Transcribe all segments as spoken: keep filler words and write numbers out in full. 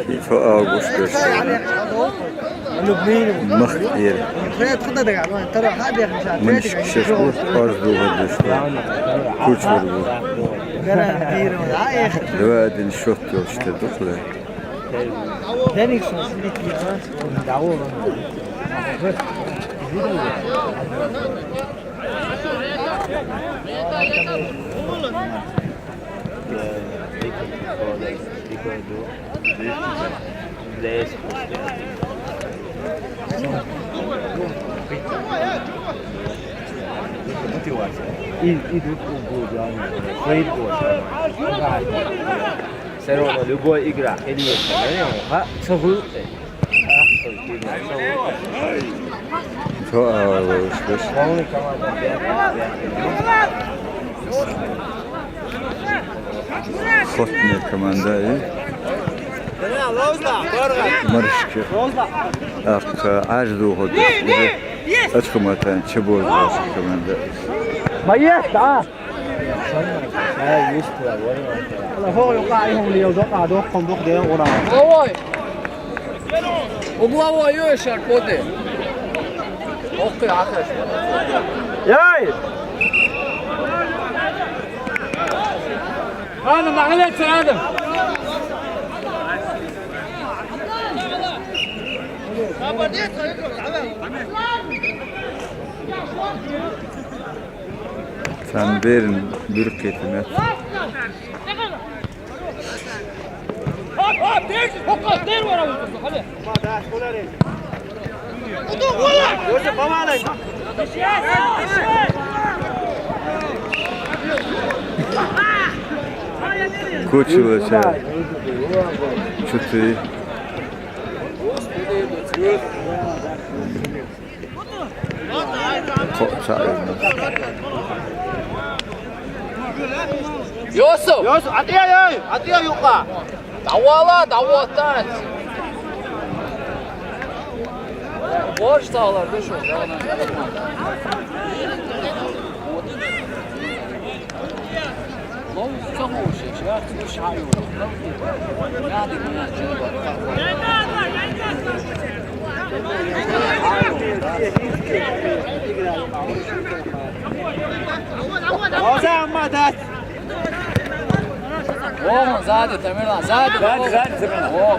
Иту август деш. Мах ир. Муншк шеш бу, аз дугу деш. Кучур бу. Два один счет ёлшта духле. Все равно любой игра или есть, ха, сухую. Цо ала лоуш беш. Хотни команда и маршки. Ах, аз дугу деш. Ачхуматан чебоз команда. Маест, а? Ой! Угловой ё шарпоты. Ох ты, ахаш. Яй! Ана, махалет саадам. Цамберин бир кетиме. Кучилася. Чути. Юсуп! Юсуп, атӀия, ай! АтӀия юкъа! Давала, даватац! Борщ саалар душо. О, сзади, Тамерлан, сзади. Сзади, сзади, Тамерлан. О.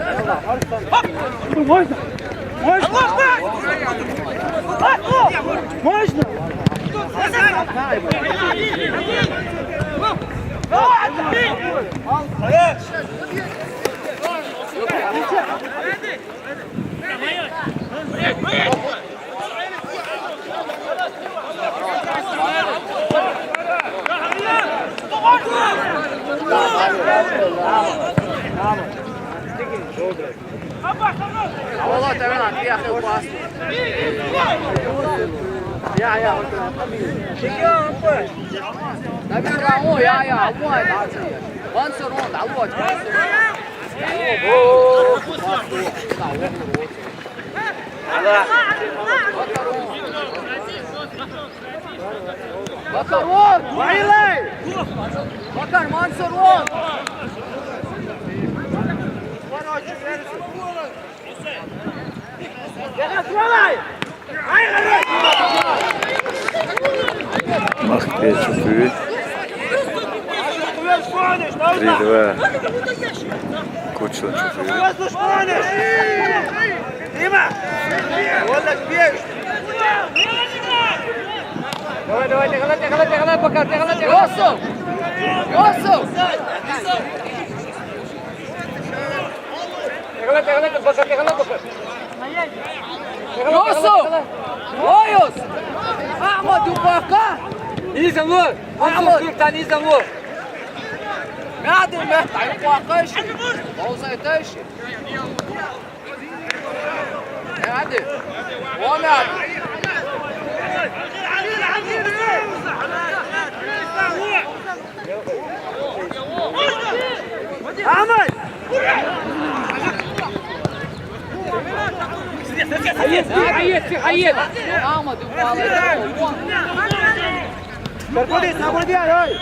Можно? Можно? Можно? Давай, давай, давай, я, я, давай. Давай, давай, давай, я, я, давай, давай. Вансурон, давай, вансурон. О, о, о, о, о. Макар, вон! Вайлай! Макар, Мансур, вон! Махпе чупуй. Три два. Кучла чупуй. Дима! Валлах, бей! Давай, давай, тягала, тягала, тягала, пока, тягала, тягала. Йосу! Йосу! Тягала, тягала, пока, тягала, пока. Йосу! Ойос! Ахмад, юпака! Изамлы! Ахмад! Юртан, изамлы! Мяды, мят, юпака иши! Олзайтайши! Hadi. Muhammed. Ahmet. Hayır, hayır, hayır. Ahmet. Sarko'da, Sarko'da, hayır.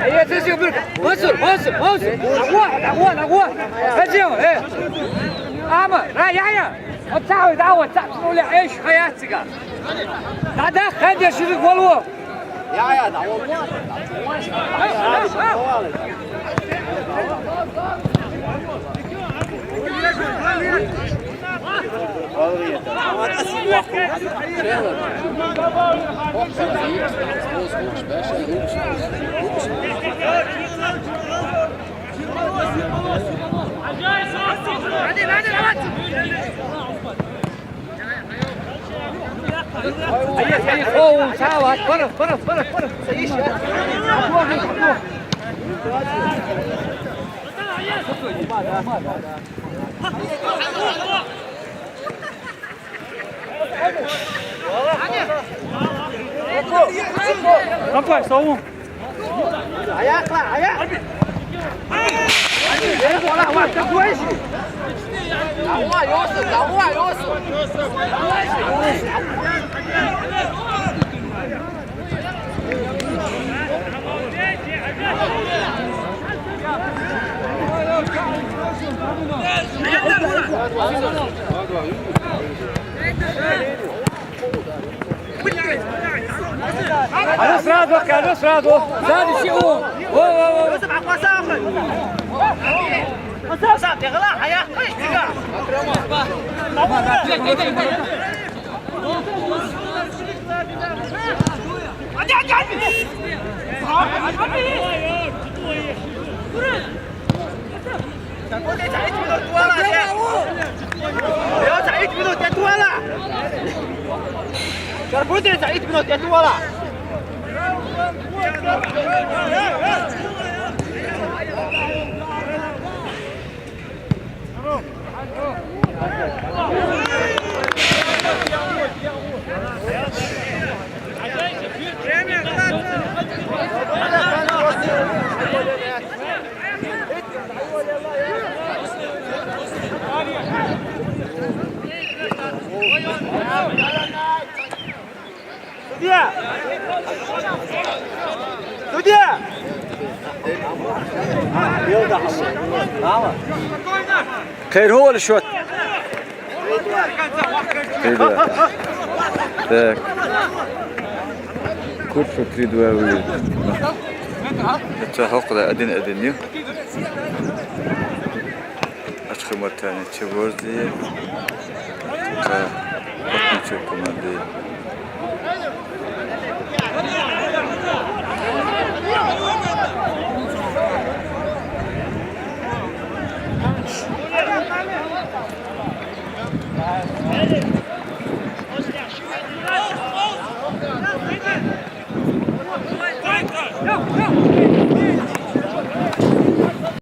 Aye, sesi, bir. Mansur, Mansur, Mansur. Agua, agua, agua. Sesi, eh. Ama, ra, ya, ya. Otawi, da, otawi, le, eish, hayat siga. Da, da, khadi, shiri, gol, wo. Ya, ya, da, wo. Давай, Саул. Ayakla, ayak. Ayakla, ayakla. Давай, Yusuf, давай, Yusuf. Алё сразу, алё сразу. Сзади все. О, о, о, о. Sharpute, sa'id minut, ya, tuwala. Sharpute, sa'id minut, ya, tuwala. Судья! Судья! Хъер хьуна шот. Три два. Так. Курчу три два выиграл. Ца хьокъда один один ю. Ачхумартани чеборзи. Ца хьокъни чу команди.